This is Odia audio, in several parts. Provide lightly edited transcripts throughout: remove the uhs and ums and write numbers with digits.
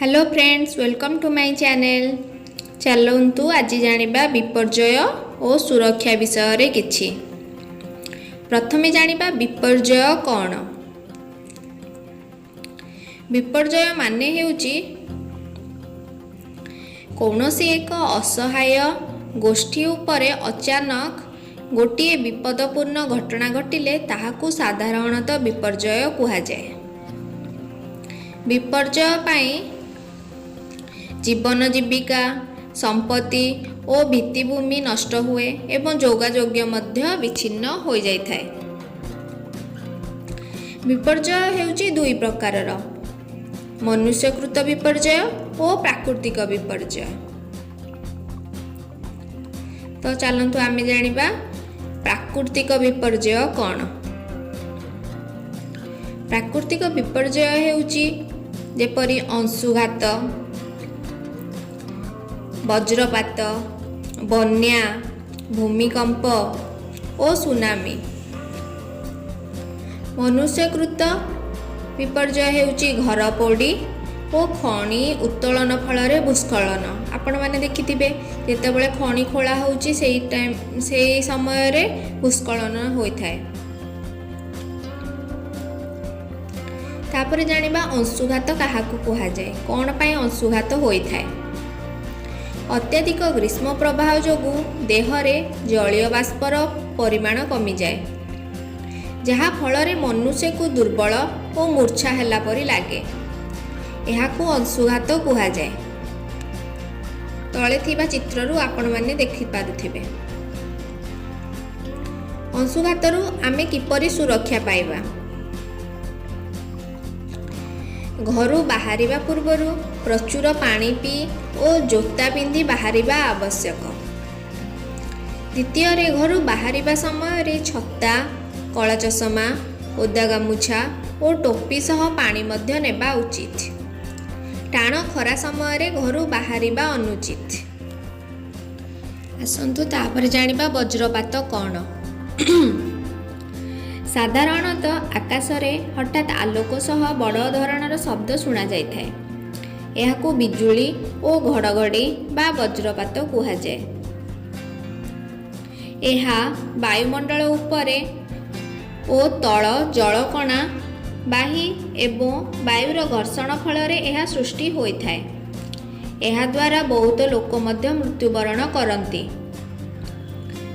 Hello friends, welcome to my channel. ଚାଲନ୍ତୁ, ଆଜି ଜାଣିବା ବିପର୍ଯ୍ୟୟ ଓ ସୁରକ୍ଷା ବିଷୟରେ କିଛି। ପ୍ରଥମେ ଜାଣିବା ବିପର୍ଯ୍ୟୟ କ'ଣ। ବିପର୍ଯ୍ୟୟ ମାନେ ହେଉଛି କୌଣସି ଏକ ଅସହାୟ ଗୋଷ୍ଠୀ ଉପରେ ଅଚାନକ ଗୋଟିଏ ବିପଦପୂର୍ଣ୍ଣ ଘଟଣା ଘଟିଲେ ତାହାକୁ ସାଧାରଣତଃ ବିପର୍ଯ୍ୟୟ କୁହାଯାଏ। ବିପର୍ଯ୍ୟୟ ପାଇଁ ଜୀବନ ଜୀବିକା, ସମ୍ପତ୍ତି ଓ ଭିତ୍ତିଭୂମି ନଷ୍ଟ ହୁଏ ଏବଂ ଯୋଗାଯୋଗ ମଧ୍ୟ ବିଚ୍ଛିନ୍ନ ହୋଇଯାଇଥାଏ। ବିପର୍ଯ୍ୟୟ ହେଉଛି ଦୁଇ ପ୍ରକାରର, ମନୁଷ୍ୟକୃତ ବିପର୍ଯ୍ୟୟ ଓ ପ୍ରାକୃତିକ ବିପର୍ଯ୍ୟୟ। ତ ଚାଲନ୍ତୁ, ଆମେ ଜାଣିବା ପ୍ରାକୃତିକ ବିପର୍ଯ୍ୟୟ କ'ଣ। ପ୍ରାକୃତିକ ବିପର୍ଯ୍ୟୟ ହେଉଛି ଯେପରି ଅଂଶୁଘାତ, ବଜ୍ରପାତ, ବନ୍ୟା, ଭୂମିକମ୍ପ ଓ ସୁନାମି। ମନୁଷ୍ୟକୃତ ବିପର୍ଯ୍ୟୟ ହେଉଛି ଘର ପୋଡ଼ି ଓ ଖଣି ଉତ୍ତୋଳନ ଫଳରେ ଭୂସ୍ଖଳନ। ଆପଣମାନେ ଦେଖିଥିବେ, ଯେତେବେଳେ ଖଣି ଖୋଳା ହେଉଛି, ସେଇ ଟାଇମ୍ ସେଇ ସମୟରେ ଭୂସ୍ଖଳନ ହୋଇଥାଏ। ତାପରେ ଜାଣିବା ଅଂଶୁଘାତ କାହାକୁ କୁହାଯାଏ, କ'ଣ ପାଇଁ ଅଂଶୁଘାତ ହୋଇଥାଏ। ଅତ୍ୟଧିକ ଗ୍ରୀଷ୍ମ ପ୍ରବାହ ଯୋଗୁଁ ଦେହରେ ଜଳୀୟ ବାଷ୍ପର ପରିମାଣ କମିଯାଏ, ଯାହା ଫଳରେ ମନୁଷ୍ୟକୁ ଦୁର୍ବଳ ଓ ମୂର୍ଚ୍ଛା ହେଲା ପରି ଲାଗେ। ଏହାକୁ ଅଂଶୁଘାତ କୁହାଯାଏ। ତଳେ ଥିବା ଚିତ୍ରରୁ ଆପଣମାନେ ଦେଖିପାରୁଥିବେ। ଅଂଶୁଘାତରୁ ଆମେ କିପରି ସୁରକ୍ଷା ପାଇବା? ଘରୁ ବାହାରିବା ପୂର୍ବରୁ ପ୍ରଚୁର ପାଣି ପିଇ ଓ ଜୋତା ପିନ୍ଧି ବାହାରିବା ଆବଶ୍ୟକ। ଦ୍ୱିତୀୟରେ, ଘରୁ ବାହାରିବା ସମୟରେ ଛତା, କଳା ଚଷମା, ଓଦା ଗାମୁଛା ଓ ଟୋପି ସହ ପାଣି ମଧ୍ୟ ନେବା ଉଚିତ। ଟାଣ ଖରା ସମୟରେ ଘରୁ ବାହାରିବା ଅନୁଚିତ। ଆସନ୍ତୁ, ତାପରେ ଜାଣିବା ବଜ୍ରପାତ କ'ଣ। ସାଧାରଣତଃ ଆକାଶରେ ହଠାତ୍ ଆଲୋକ ସହ ବଡ଼ ଧରଣର ଶବ୍ଦ ଶୁଣାଯାଇଥାଏ। ଏହାକୁ ବିଜୁଳି ଓ ଘଡ଼ଘଡ଼ି ବା ବଜ୍ରପାତ କୁହାଯାଏ। ଏହା ବାୟୁମଣ୍ଡଳ ଉପରେ ଓ ତଳ ଜଳକଣା ବାହି ଏବଂ ବାୟୁର ଘର୍ଷଣ ଫଳରେ ଏହା ସୃଷ୍ଟି ହୋଇଥାଏ। ଏହାଦ୍ୱାରା ବହୁତ ଲୋକ ମଧ୍ୟ ମୃତ୍ୟୁବରଣ କରନ୍ତି।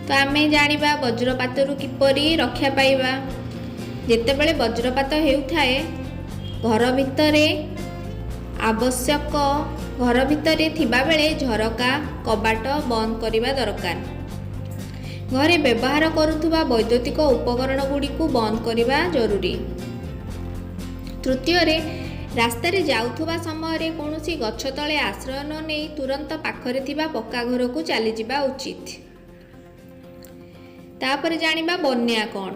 ତ ଆମେ ଜାଣିବା ବଜ୍ରପାତରୁ କିପରି ରକ୍ଷା ପାଇବା। ଯେତେବେଳେ ବଜ୍ରପାତ ହେଉଥାଏ, ଘର ଭିତରେ ଥିବାବେଳେ ଝରକା, କବାଟ ବନ୍ଦ କରିବା ଦରକାର। ଘରେ ବ୍ୟବହାର କରୁଥିବା ବୈଦ୍ୟୁତିକ ଉପକରଣ ଗୁଡ଼ିକୁ ବନ୍ଦ କରିବା ଜରୁରୀ। ତୃତୀୟରେ, ରାସ୍ତାରେ ଯାଉଥିବା ସମୟରେ କୌଣସି ଗଛ ତଳେ ଆଶ୍ରୟ ନ ନେଇ ତୁରନ୍ତ ପାଖରେ ଥିବା ପକ୍କା ଘରକୁ ଚାଲିଯିବା ଉଚିତ। ତାପରେ ଜାଣିବା ବନ୍ୟା କ'ଣ,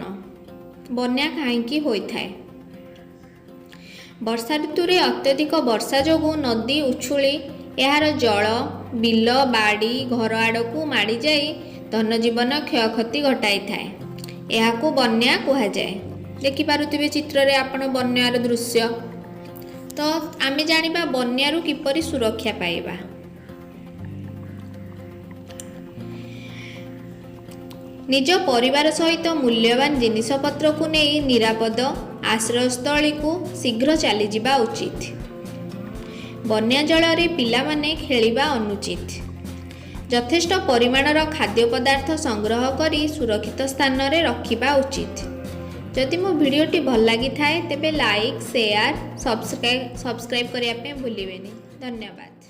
ବନ୍ୟା କାହିଁକି ହୋଇଥାଏ। ବର୍ଷା ଋତୁରେ ଅତ୍ୟଧିକ ବର୍ଷା ଯୋଗୁଁ ନଦୀ ଉଛୁଳି ଏହାର ଜଳ ବିଲ, ବାଡ଼ି, ଘର ଆଡ଼କୁ ମାଡ଼ିଯାଇ ଧନଜୀବନ କ୍ଷୟକ୍ଷତି ଘଟାଇଥାଏ। ଏହାକୁ ବନ୍ୟା କୁହାଯାଏ। ଦେଖିପାରୁଥିବେ ଚିତ୍ରରେ ଆପଣ ବନ୍ୟାର ଦୃଶ୍ୟ। ତ ଆମେ ଜାଣିବା ବନ୍ୟାରୁ କିପରି ସୁରକ୍ଷା ପାଇବା। ନିଜ ପରିବାର ସହିତ ମୂଲ୍ୟବାନ ଜିନିଷପତ୍ରକୁ ନେଇ ନିରାପଦ ଆଶ୍ରୟସ୍ଥଳୀକୁ ଶୀଘ୍ର ଚାଲିଯିବା ଉଚିତ। ବନ୍ୟା ଜଳରେ ପିଲାମାନେ ଖେଳିବା ଅନୁଚିତ। ଯଥେଷ୍ଟ ପରିମାଣର ଖାଦ୍ୟ ପଦାର୍ଥ ସଂଗ୍ରହ କରି ସୁରକ୍ଷିତ ସ୍ଥାନରେ ରଖିବା ଉଚିତ। ଯଦି ମୋ ଭିଡ଼ିଓଟି ଭଲ ଲାଗିଥାଏ, ତେବେ ଲାଇକ୍, ସେୟାର, ସବସ୍କ୍ରାଇବ୍ କରିବା ପାଇଁ ଭୁଲିବେନି। ଧନ୍ୟବାଦ।